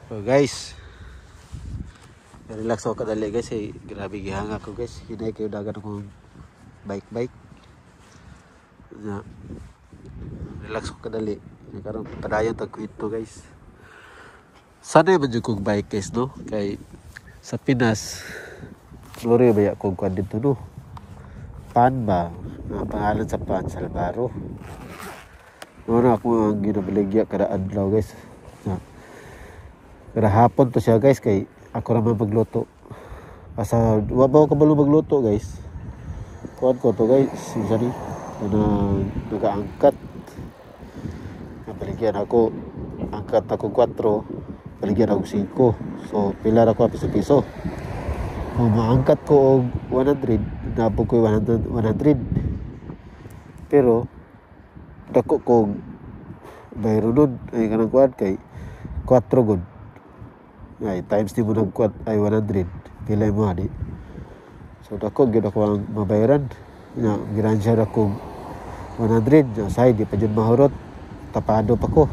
So guys, relax ako kadali, guys, eh. Grabe gihanga ko, guys. Hinay kayo dagan akong bike bike. Na relax ko kadali. Karon padayon tag kwento, guys. Sanay man jud kog bike, guys, no, kay sa Pinas Glory ba kog kuan dito, no. Pan ba? Ang pangalan sa pan, Salvaro. Mao na ako ang ginabaligya kada adlaw, guys. Na, kada hapon to siya, guys, kay ako ra man magluto. Asa wa ba ko kabalo magluto, guys. Kuan ko to, guys, unsa ni? Kanang nagaangkat. Nabaligyan ako, angkat ako 4, baligyan ako 5. So pila ra ko piso-piso. Kung maangkat ko og 100, nabog ko 100, 100. Pero dako kog bayro nun ay kanang kuan kay 4 gud. Ay times ni mo nag ay 100, pila mo ani? So dako gyud ako ang mabayaran. Nya giransya ra kog 100, nya say di pa jud mahurot. Tapado pa ko.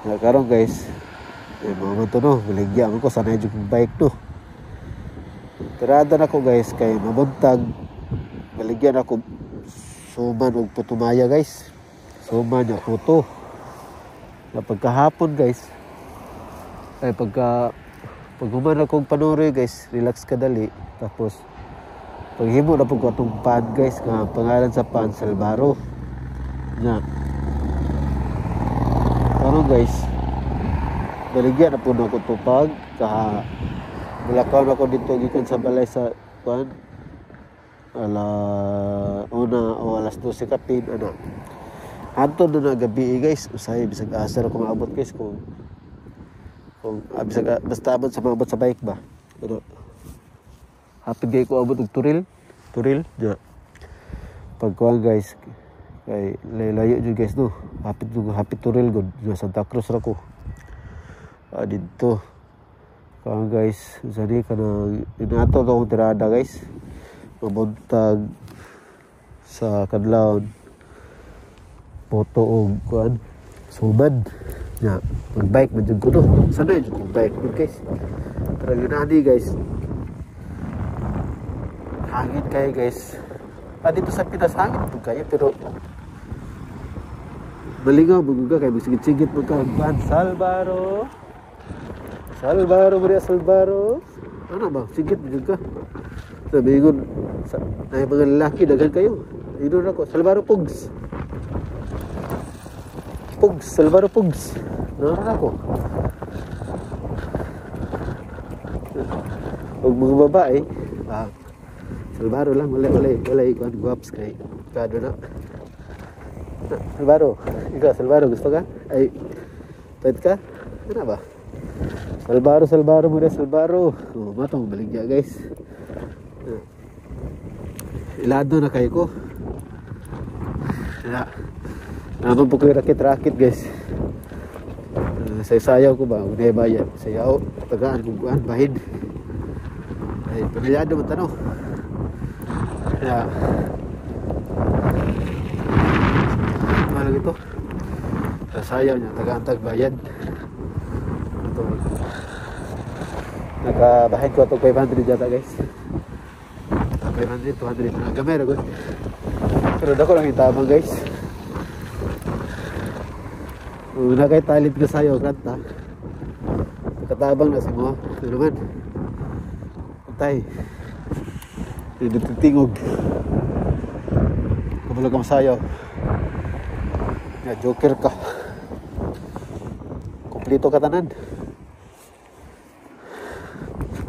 Nya karon, guys, eh, mao man to, no, baligya man ko, sanay jud kong bike, no. Tirada na ko, guys, kay mabuntag baligyan ako suman og putumaya, guys. Suman nya puto. Na pagkahapon, guys, ay pagka pag human akong panuri, guys, relax ka dali. Tapos paghimo na pud ko atong pan, guys, nga pangalan sa pan, Salvaro. Nya karon, guys, baligya na pud ako to pag kaha mulakaw na ko dito gikan sa balay sa kuan ala una o alas 12 kapin ana. Adto na gabi, eh, guys, usahay bisag asa ra ko maabot, guys, kung bisag basta abot sa maabot sa bike ba. Pero hapit gay ko abot og Toril. Toril nya. Pagkuan, guys, kay layo jud, guys, no. Hapit hapit Toril gud. Nya Santa Cruz ra ko. Ah, didto. Kuan, guys, unsa ni kanang inato to akong tirada, guys. Mabuntag sa kadlawon puto og kuan suman. Nya mag-bike man jud ko, no. Sanay jud kog bike no, guys. Pero yun ani, guys. Hangin kayo, guys. Ah, dito sa Pinas hangin po kayo, pero malingaw mo ka kay magsigit-sigit mo ka kuan Salvaro. Salvaro Maria Salvaro. Ano ba? Sigit mo jud ka. Sabi ko sa ay mga lalaki daghan kayo. Ingon ako, "Salvaro Pugs. Pugs, Salvaro Pugs." Naroon ako. Og mga babae, ah, Salvaro lang, wala wala wala kuan guwaps kay kado na. Salvaro, ikaw Salvaro, gusto ka? Ay, pwede ka? Ano ba? Salvaro, Salvaro muna, Salvaro. Oh, matong baligya, guys. Ah. Ilado na kayo ko. Kaya, naman po ko yung rakit-rakit, guys. Saysayaw ko ba? Huwag na bayad. Sayaw, tagaan kung kuan, bahin. Ay, pamilyado mo tanong. Kaya, mahal ito. Sayaw niya, tagaan tag bayad. Ito, nakabahin ko itong 500 yata, guys. 500, 200. Gamay ra gud. Pero dako lang yung tabang, guys. Kung na kay talent ka sayo, kanta. Katabang na si mo. Ano naman? Patay. Hindi titingog. Kabalo ka masayaw. Ya, joker ka. Kompleto ka tanan.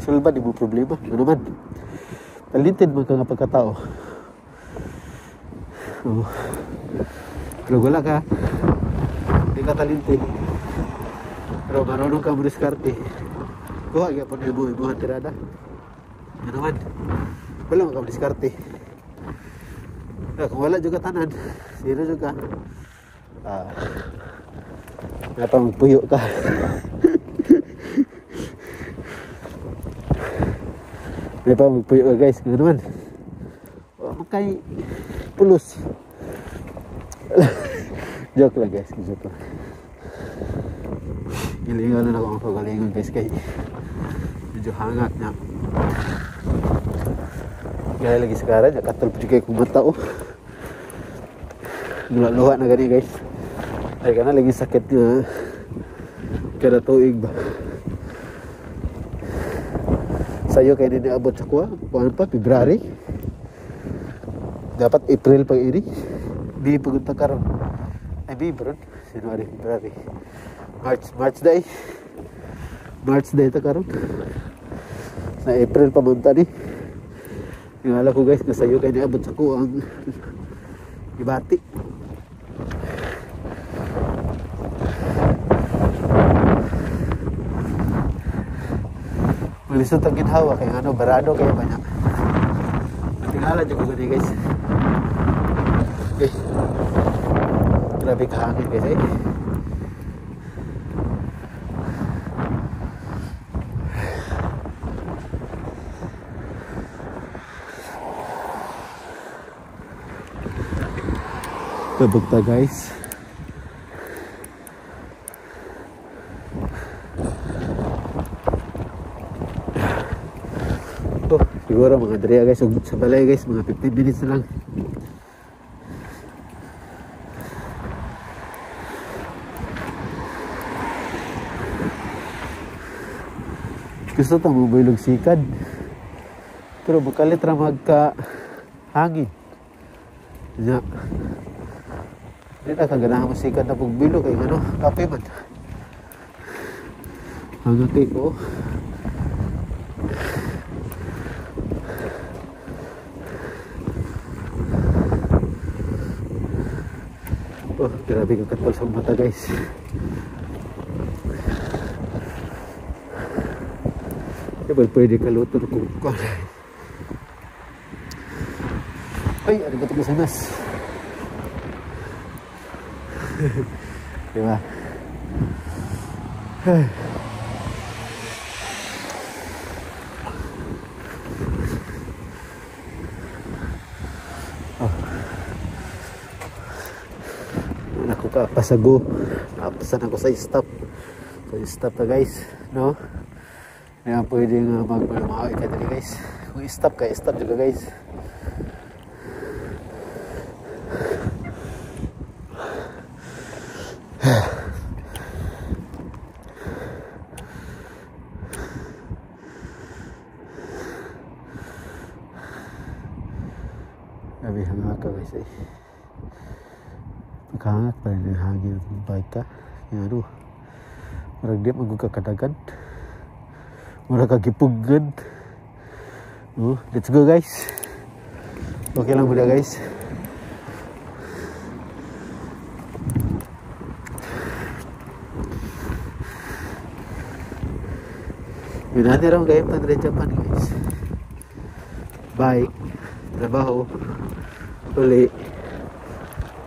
Sulba, di mo problema. Ano naman? Talented man ka nga pagkatao. Oh. Pero wala ka. Hindi ka talented. Pero marunong ka mo diskarte. Kuha gyapon nimo imong tirada. Ano naman? Wala man ka mo diskarte. Eh, kung wala juga tanan, sino juga? Ah. Napang puyo ka. May pa magpuyo ka, guys. Ano naman? Oh, kay pulos. Joke lang, guys. Joke lang. Gilingan na ako ang pagalingon guys kay medyo hangat na. Gaya lagi sekarang katol pa kay kong mata oh. Luha na gani guys. Ay kana lagi sakit nga kada tuig ba. Sayo kay ni niabot sa kuha, kuan pa February. Dapat April pag ini. Bi pagunta karon. Ay bi bro, January, February. March day. March day ta karon. Sa April pa man ta ni. Ingala ko guys, nasayo kay niabot sa kuha ang ibati. Malisod ang ginhawa kay ano, barado kay banyak. Tingala jud ko gani guys. Okay. Grabe kahangin guys eh. Tabog ta guys. Oh, siguro mga drea guys, sa balay guys, mga 15 minutes na lang. Gusto ta mo bilog sikad. Pero makalit ra magka hangin. Nya. Di na kaganahan mo sikad na pagbilog kay ano, kape man. Hangin kay ko. Oh, grabe kang katol sa mata guys. Di ba pwede kaluto na kung. Ay, arigato gozaimasu. Diba? Oh. Ako ka pasago. Napasan ako sa stop. So stop na guys, no? Kaya pwede nga magmalumawi ka dali guys. Kung stop ka, stop juga guys. Grabe hangak ka guys eh. Pagkahangak pa rin ang hangin ng bike ka. Yung ano, marag di magkakadagan. Murag kagipugad. Oh, let's go guys. Okay lang muna guys. Yun natin raw kayo pag Japan guys. Bike, trabaho, uli,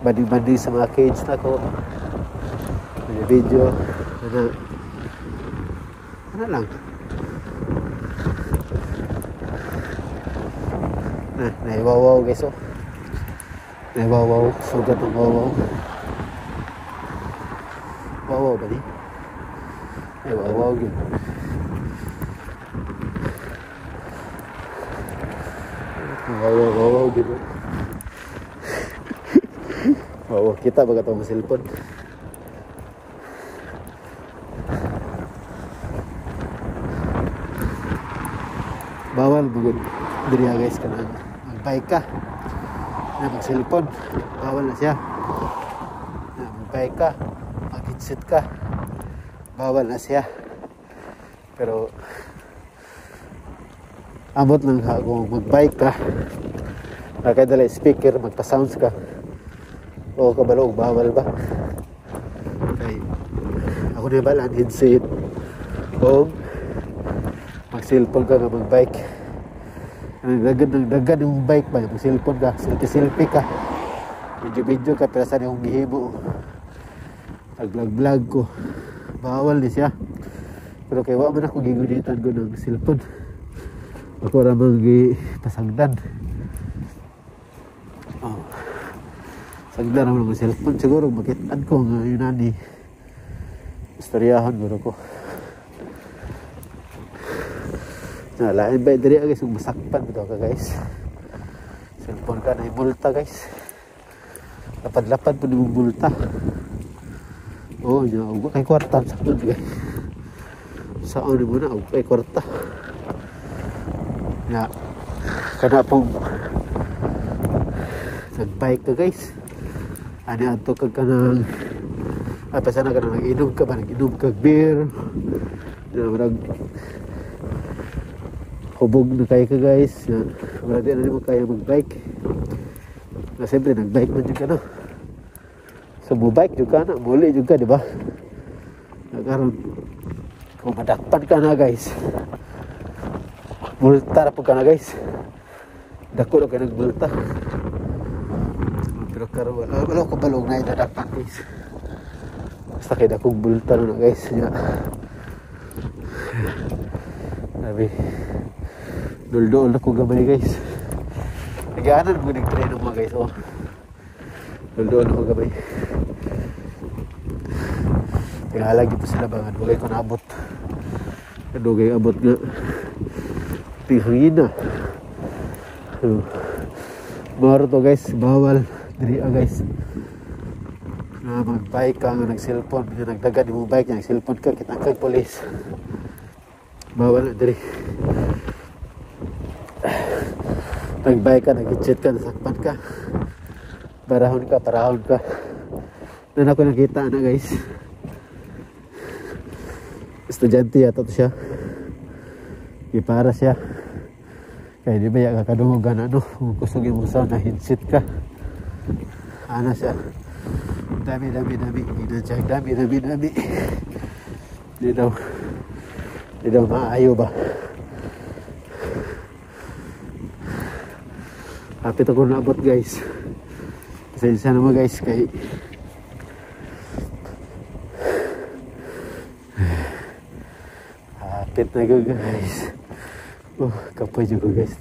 banding-banding sa mga kids na ko, video, ano, ano lang. Na, naiwawaw guys oh. Naiwawaw, sugat ng wawaw. Wawaw ba ni? Naiwawaw yun. Wawaw, wawaw gitu. Wawaw, kita ba katong cellphone? Bawal bugod diri guys kanang magbike ka na mag-cellphone, bawal na siya. Na magbike ka, mag-headset ka, bawal na siya. Pero amot lang ha kung magbike ka, nakadala speaker, magpa-sounds ka, o kabalo, bawal ba? Kay ako na balan headset o mag-cellphone ka nga mag-bike. Nagdagan yung bike ba? Mag-cellphone ka, selfie-selfie ka, video-video ka, pero saan yung gihimo? Nag-vlog-vlog ko, bawal ni siya. Pero kay wa man ako gigunitan ko ng cellphone. Ako ra man gipasagdan. Oh. Sagdan naman ang cellphone siguro makitaan ko nga yun ani. Istoryahon guro ko. Na lain ba diri guys, kung masakpan bitaw ka guys. Cellphone ka na multa guys. Lapad-lapad po ni multa. Oh, nya ug kay kwarta sa guys. Saan mo na ug kay kwarta. Nya kana pong nagbike ka guys. Ani adto kag kanang apa sana ka nang nag-inom ka ba, nag-inom kag beer. Na murag hubog na kayo ka guys. Na murag di na nimo kaya mag-bike. Na siyempre nag-bike man jud ka no. So mo-bike jud ka na, muli jud ka, di ba? Na karon kung madakpan ka na guys, multa ra pud ka na guys. Dako ra kay nagmulta. Pero karon wala ko balong na idadakpan guys. Basta kay dakong multa na guys. Nya. Sabi, dul-dul ako gamay guys. Nagaanan mo nag-train mga guys oh. Dul-dul ako gamay. Tingala gitu sila ba nga dugay ko naabot. Dugay abot nga. Tinghangin na. So, maro to guys, bawal diri guys. Na mag-bike ka nga nag-cellphone, nga nagdagan imong bike nga nag-cellphone ka kitang kag pulis. Bawal na diri. Nag-bike ka, nag-chat ka, nasakpan ka. Barahon ka, parahon ka. Nan ako nakita na guys. Estudyante yata to siya. Ipara siya. Kaya di ba ya kakadungog na no? Kung kusog yung sound na headset ka. Ana siya. Dami, dami, dami. Ina siya. Dami, dami, dami. Di daw maayo ba? Kapit ako naabot guys. Pasensya naman guys kay hapit na ko guys. Oh, kapoy ko guys.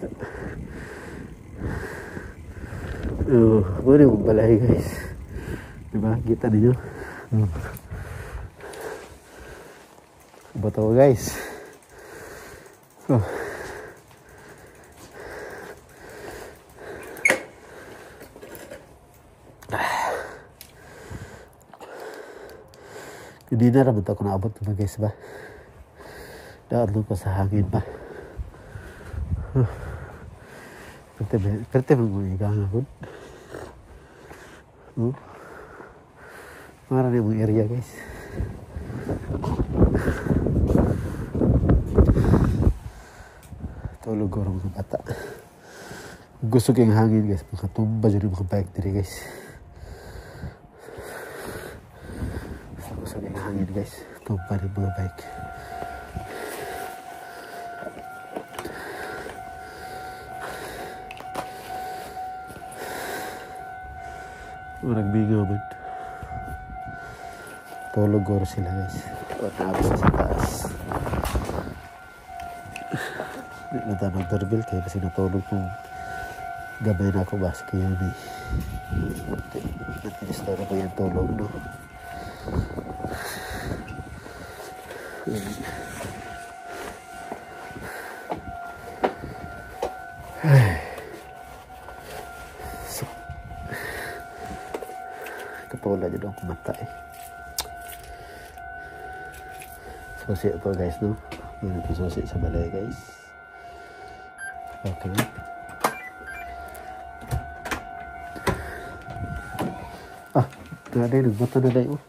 Oh, muna yung balay guys. Diba? Kita ninyo? Oh. Abot ako guys. Oh. Hindi na naman ako naabot naman guys ba? Daan ko sa hangin ba? Huh. Perte mo igang ako. Oh. Marami mong area guys. Tulog ko mga bata. Gusto ko yung hangin guys. Makatumba dyan yung mga bike diri guys. Gusto ko yung hangin guys. Tumba ng mga bike. Murag bingaw man. Tulog guro sila guys. Naabot sa taas. Hindi na tayo mag-doorbell kaya kasi natulog kung gabay na ako ba. Kaya yun eh. Natinistora ko yung tulog no. Ay. So, kapula dyan akong mata eh. Susi ito guys no. Meron itong susi sa balay guys. Okay. Ah, naday, nagbata na day oh.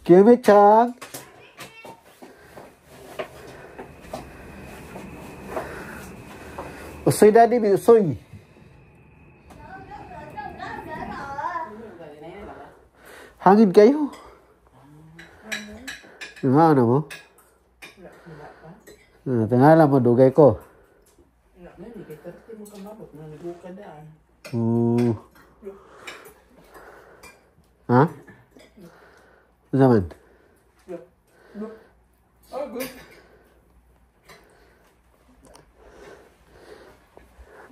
Kimi-chan! Usoy daddy, may usoy. Hangin kayo. Ano mo? Tingala mo, dugay ko. Ha? Ano naman?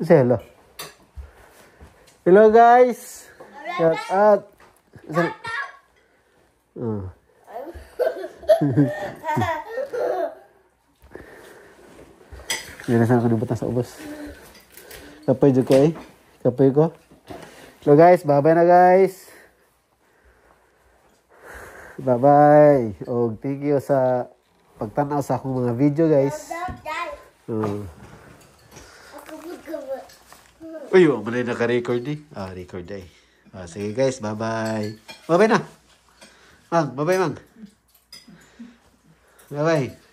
Say hello. Hello guys. Shout out. Oh. Hindi na sana ko nabutang sa ubos. Kapoy jud ko eh. Kapoy ko. So guys, bye-bye na, guys. Bye-bye. Og thank you sa pagtanaw sa akong mga video, guys. Uy, wa man naka-record eh. Ah, record eh. Ah, sige guys, bye-bye. Bye-bye na. Mang, bye-bye, Mang. Bye-bye.